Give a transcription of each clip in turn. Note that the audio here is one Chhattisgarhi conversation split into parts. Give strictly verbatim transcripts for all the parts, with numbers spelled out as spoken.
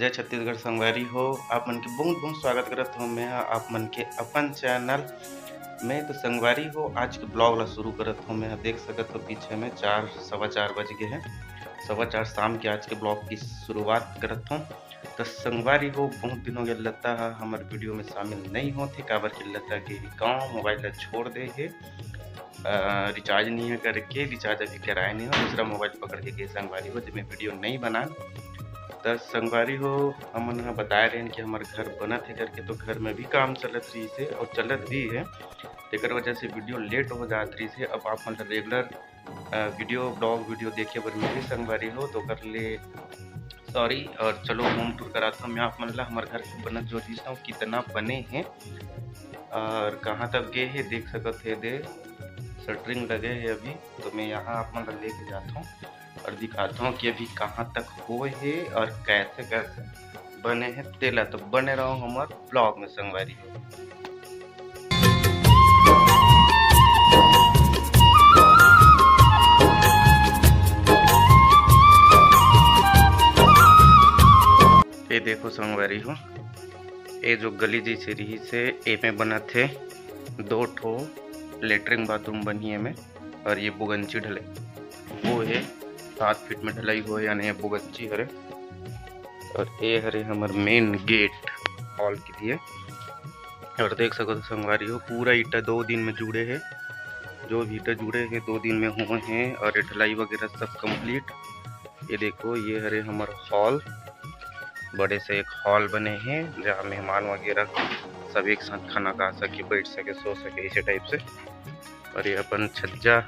जय छत्तीसगढ़ संगवारी हो, आप मन के बहुत बहुत स्वागत करत हों मैं ह आप मन के अपन चैनल में। तो संगवारी हो, आज के ब्लॉग ला शुरू करत हों मैं ह। देख सकत हो पीछे में चार, सवा चार बज गए हैं, सवा चार शाम के आज के ब्लॉग की शुरुआत करत हों। तो संगवारी हो, बहुत दिन हो गया लता ह हमर वीडियो में शामिल नहीं होत हे, काबर के लता के गाँव मोबाइल ला छोड़ दे हे। अ, रिचार्ज नहीं है करके, रिचार्ज अभी कराए नहीं हो, दूसरा मोबाइल पकड़ के गए संगवारी हो, जेमे वीडियो नहीं बनान। त संगवारी हो, हमन ह बताए रहेन कि हमर घर बनत हे करके, तो घर में भी काम चलत रहिस हे और चलत भी है, तेकर वजह से वीडियो लेट हो जात रहिस हे। अब आप मन ल रेगुलर, अ, वीडियो, ब्लॉग वीडियो देखे बर मिलही संगवारी हो, तो ओकर ले सॉरी। और चलो होम टूर करात हूँ मैं आप मन ला, हमर घर बनत जो रहिस हे, कितना बने हे और कहाँ तक गए हे, देख सकत हे दे, शटरिंग लगे हे अभी। तो मैं यहाँ आप मन ला लेके जात हूँ और दिखात हूँ कि अभी कहाँ तक होए हे और कैसे कैसे बने हे, तेला। तो बने रहो हमर ब्लॉग में संगवारी हो। ये देखो संगवारी हो, ये जो गली जैसे रहिस हे, एमे बनत हे दो ठो लेटरिन बाथरूम बनही एमे, और ये बोगंची ढलाई वो हे, सात फीट में ढलाई हो हे, यानी ये बोगंची हरे। और ये हरे हमर मेन गेट हॉल के लिए। और देख सकत हो संगवारी हो, पूरा ईटा दो दिन में जुड़े हे, जो भी ईटा जुड़े हे दो दिन में हुए हे, और ये ढलाई वगैरह सब कंप्लीट। ये देखो, ये हरे हमर हॉल, बड़े से एक हॉल बने हे, जहाँ मेहमान वगैरह सब एक साथ खाना खा सके, बैठ सके, सो सके, इसे टाइप से। और ये अपन छज्जा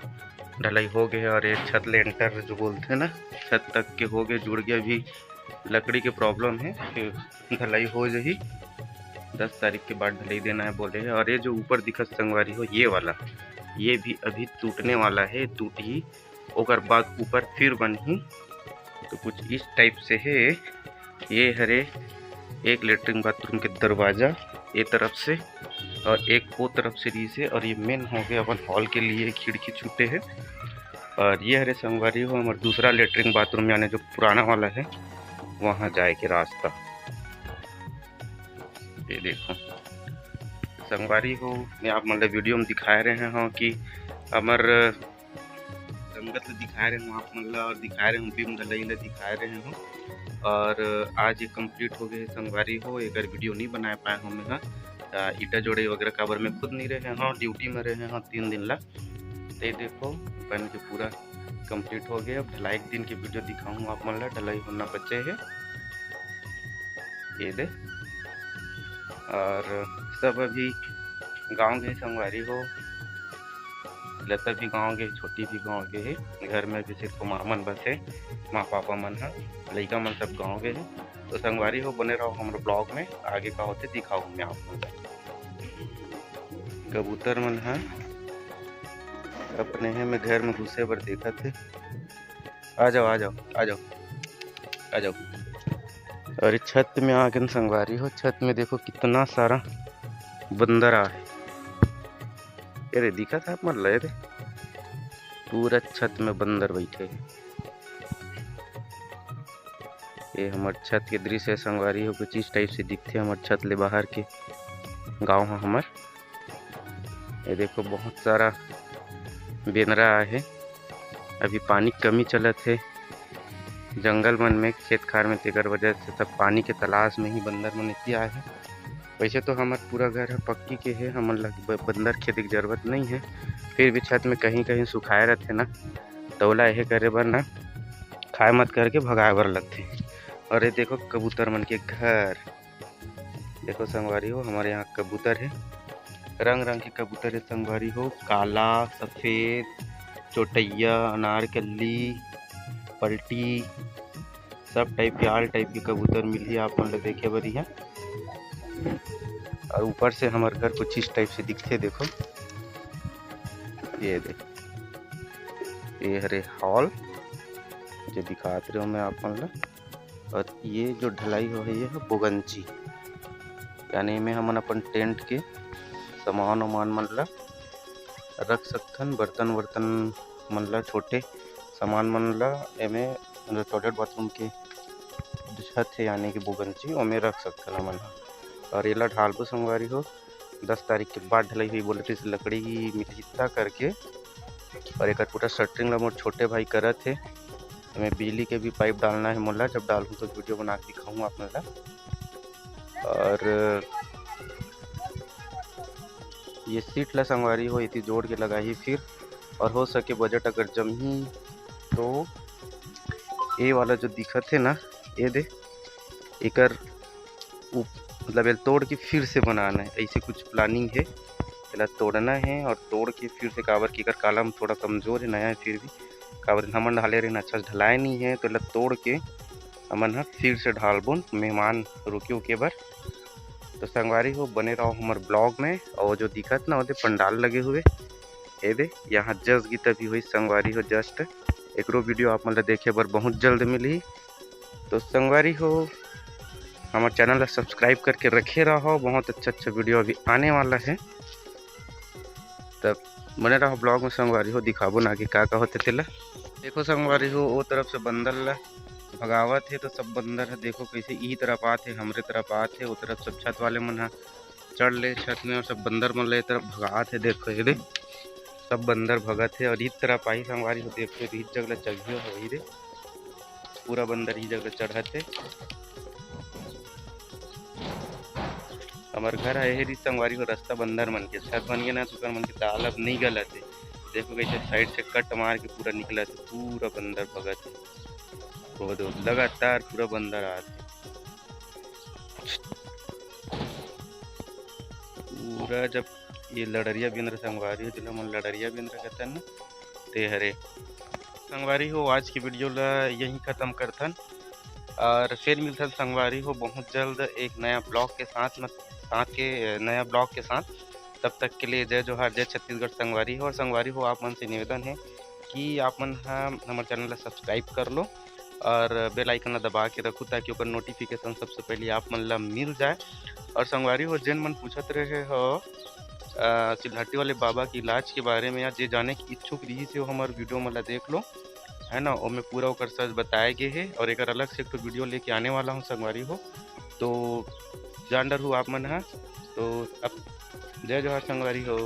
ढलाई हो गए हे, और ये छत लेंटर जो बोलते हैं ना, छत तक के हो गए, जुड़ गए। अभी लकड़ी के प्रॉब्लम है, फिर ढलाई हो जाही, दस तारीख के बाद ढलाई देना है बोले हैं। और ये जो ऊपर दिखत संगवारी हो, ये वाला, ये भी अभी टूटने वाला है, टूटही, ओकर बाद ऊपर फिर बनही। तो कुछ इस टाइप से है। ये हरे एक लेटरिन बाथरूम के दरवाजा ए तरफ से, और एक ओ तरफ से रहिस हे, और ये मेन हो गया अपन हॉल के लिए खिड़की छूटे है। और ये हरे संगवारी हो हमर दूसरा लेटरिन बाथरूम, यानी जो पुराना वाला है, वहाँ जाए के रास्ता। ये देखो संगवारी हो, मैं आप मन ला वीडियो में दिखाए रहे हूँ कि हमर संगत ला दिखाए रहे हूँ आप मन ला, और दिखाए रहे हूँ बीम ढलाई ला दिखाए रहे हूँ। और आज ये कंप्लीट हो गए संगवारी हो, एकर वीडियो नहीं बना पाए हूँ मैं ह। अ, ईटा जोड़े वगैरह काबर मैं खुद नहीं रहे हूँ, ड्यूटी में रहे हूँ तीन दिन ला। ते देखो बन के पूरा कंप्लीट हो गए। अब ढलाई के दिन के वीडियो दिखाऊँ आप मन ला, ढलाई होना बचे है। ये दे, और सब अभी गाँव गए संगवारी हो, लता भी गाँव गए, छोटी भी गाँव गए है। घर में अभी सिर्फ माँ मन बस है, माँ पापा मन ह, लइका मन सब गाँव गए है। तो संगवारी हो, बने रहो हमर ब्लॉग में, आगे का होते दिखाऊँ मैं आप मन ला। कबूतर मन ह अपने हे में घर में घुसे बर देखत हे। आ जाओ, आ जाओ, आ जाओ, आ जाओ। अरे छत में आ गए संगवारी हो, छत में देखो कितना सारा बंदर आ है। अरे दिखत हे आप मन ला, अरे पूरा छत में बंदर बैठे हे। ये हमर छत के दृश्य हे संगवारी हो, कुछ इस टाइप से दिखथे हमर छत ले बाहर के गाँव ह हमर। ये देखो बहुत सारा बेंदरा आहे। अभी पानी के कमी चलत हे जंगल मन में, खेत खार में, तेकर वजह से सब पानी के तलाश में ही बंदर मन इति आए हे। वैसे तो हमर पूरा घर ह पक्की के हे, हमन ला ब-, बंदर खेदे के जरूरत नहीं है, फिर भी छत में कहीं कहीं सुखाए रहथे ना, त ओला एहे करे बर ना खाए मत करके भगाए बर लगथे। और ये देखो कबूतर मन के घर, देखो संगवारी हो, हमारे यहाँ कबूतर है, रंग रंग के कबूतर है संगवारी हो, काला, सफेद, चोटैया, अनारकली, पलटी, सब टाइप के, all टाइप के कबूतर मिलही आप मन ला देखे बर इहाँ। और ऊपर से हमर घर कुछ इस टाइप से दिखथे, देखो, ये दे, ये हरे हॉल जो दिखात रहे मैं आप मन ला। और ये जो ढलाई हो है, ये है बोगंची, यानी एमे हमन अपन टेंट के सामान उमान मन ला रख सकथन, बर्तन वर्तन मन ला, छोटे सामान मन ला एमे, मतलब टॉयलेट बाथरूम के, उठत हे, यानी कि बोगनची, ओमे रख सकथन हमन ह। और एला ढालबो संगवारी हो, दस तारीख के बाद ढलई होही बोलत रहिस, लकड़ी ही मिलही त करके। और एकर पूरा शटरिंग ला मोर छोटे भाई करत हे। एमे बिजली के भी पाइप डालना हे मोला, जब डालहूँ तो वीडियो बना के दिखाहूँ आप मन ला। और ये सीट ला संगवारी हो एती जोड़ के लगाही फिर, और हो सके बजट अगर जमही तो ए वाला जो दिखत हे ना, ए दे, एकर उप-, मतलब एला तोड़ के फिर से बनाना हे, ऐसे कुछ प्लानिंग हे। एला तोड़ना हे और तोड़ के फिर से, काबर कि एकर कालम थोड़ा कमजोर हे, नया हे फिर भी, काबर हमन ढाले रहेन, अच्छा से ढलाए नहीं हे, तो एला तोड़ के हमन ह फिर से ढालबोन मेहमान रुके उके बर। तो संगवारी हो, बने रहो हमर ब्लॉग में। और जो दिखत ना, ओदे पंडाल लगे हुए, ए दे, यहाँ जस गीत अभी होई संगवारी हो, जस्ट एकरो वीडियो आप मन ला देखे बर बहुत जल्द मिलही। तो संगवारी हो, हमर चैनल ला सब्सक्राइब करके रखे रहो, बहुत अच्छा अच्छा वीडियो अभी आने वाला है। तब बने रहो ब्लॉग में संगवारी हो, दिखाबो ना आगे का का होथे तेला। देखो संगवारी हो, ओ तरफ से बंदर ला भगावत हे, तो सब बंदर ह देखो कैसे ई तरफ आत हे, हमरे तरफ आत हे, ओ तरफ सब छत वाले मन ह चढ़ ले छत में, और सब बंदर मन ला ए तरफ भगात हे। देखो ये दे, सब बंदर भगत हे, और ई तरफ आही संगवारी हो, देखो ये जगह ला चघियो है, वही दे पूरा बंदर ही जगह चढ़त हे। हमर घर है एहरी संगवारी हो, रास्ता बंदर मन के, छत बन गए ना, तो ओकर मन के दाल अब नहीं गलत हे। देखो कैसे साइड से कट मार के पूरा निकलत हे, पूरा बंदर भगत हे। वो दो लगातार पूरा बंदर आत हे। पूरा जब ये लड़रिया बेंदरा संगवारी हो, जेला हमन लड़रिया बेंदरा कहथन ना, ते हरे। संगवारी हो, आज की वीडियो ला यहीं खत्म करथन, और फिर मिलथन संगवारी हो बहुत जल्द एक नया ब्लॉग के साथ में, साथ के नया ब्लॉग के साथ। तब तक के लिए जय जोहार, जय छत्तीसगढ़ संगवारी हो। और संगवारी हो, आप मन से निवेदन है कि आप मन ह हमर चैनल ला सब्सक्राइब कर लो और बेल आइकन ला दबा के रखो, ताकि ओकर नोटिफिकेशन सबसे पहले आप मन ला मिल जाए। और संगवारी हो, जेन मन पूछत रहे हो अ, सिलहटी वाले बाबा के इलाज के बारे में, या जे जाने के इच्छुक रही से, वो हमर वीडियो मन ला देख लो, है ना, ओमे पूरा ओकर सच बताए गे हे। और एकर अलग से एक ठो वीडियो लेके आने वाला हूँ संगवारी हो, तो जान डरहू आप मन ह। तो अब जय जोहार संगवारी हो।